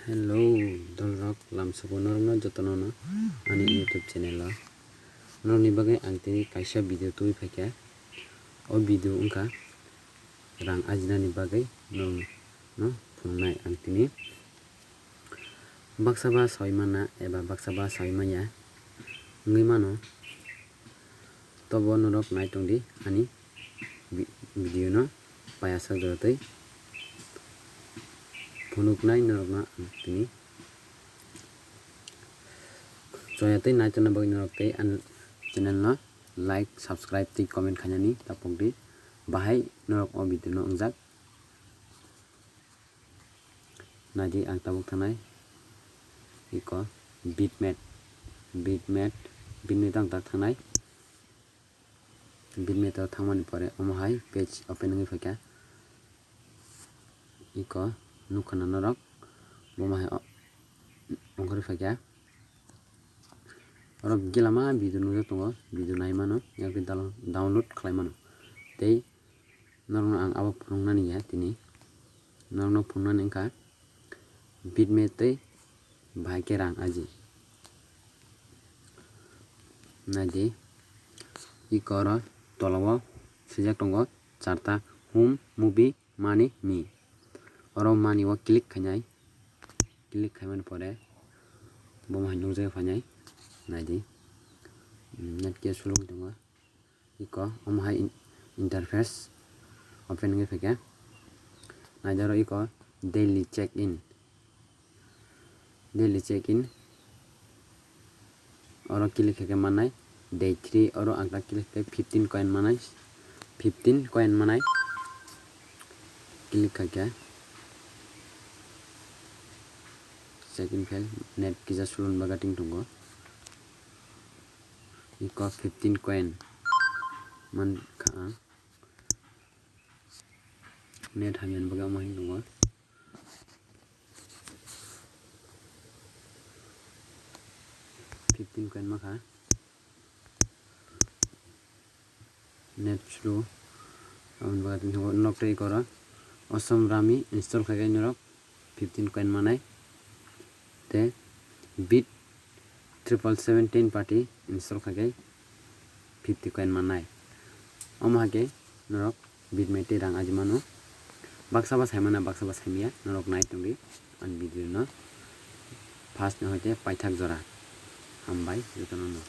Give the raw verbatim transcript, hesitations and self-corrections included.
Hello, dolrok, lamsoko norokno jotono no ani YouTube channel o. Norokni bagwi ang tini kaisa video tubui phaikha. O video wngkha rang ajinani bagwi norokno phunuknai ang tini. Baksa ba saui manna eba baksa ba saui manya wngwi mano. Tobo norok nai tongdi ani vi-, video no payasa jora tei phunuknai norokno ang tini. Choya tei nai tongna bagwi norok tei ani channel no like, subscribe tei comment khainani tapokdi. Bahai norok o video no wngjak. Naidi ang tabuk thangnai. Iko bitmap, bitmap, bitmap ang tak thangnai. Bitmap o thangmani pore omo hai page open wngwi phaikha. Iko nukha na norok, bomo hai o-, ongkhorwi phaikha. Oro gila ma video nukjak tongo, video nai mano, yakhe download khlai mano. Tei norokno ang abo phunuknani ya tini. Norokno phunuknani wngkha bitmap tei bahai khe rang aji. Naidi, iko oro tolao swijak tongo charta, home, movie, money, me. Oro money o click khainai. Click khaimani pore bomo hai nukjagwi phainai. Naidi. Net khe sulugwi tongo. Iko omo hai in-, interface open wngwi phaikha. Naidi oro iko daily check in. Daily check in. Oro click khe mannai. Day three oro ang ta click khe fifteen coin mannai. Fifteen coin mannai. Click khaikhe. Check in fail. Net kisa sulon baga ting tongo. Iko fifteen coin mankha ang. Net hamya ni bagwi omo hai tongo. Fifteen coin mankha. Net slow. Aboni bagwi tini nok tei iko oro Awesome Rummy install khaikhe norok fifteen coin mannai. Tei Bit triple seven ten party install khaikhe fifty coin mannai. Omo hakhe norok bitmap tei rang aji mano. Baksa ba saimano, baksa ba saimaya, norok nai tongdi ani video no first ni hoite paithak jora. Hambai jotono no.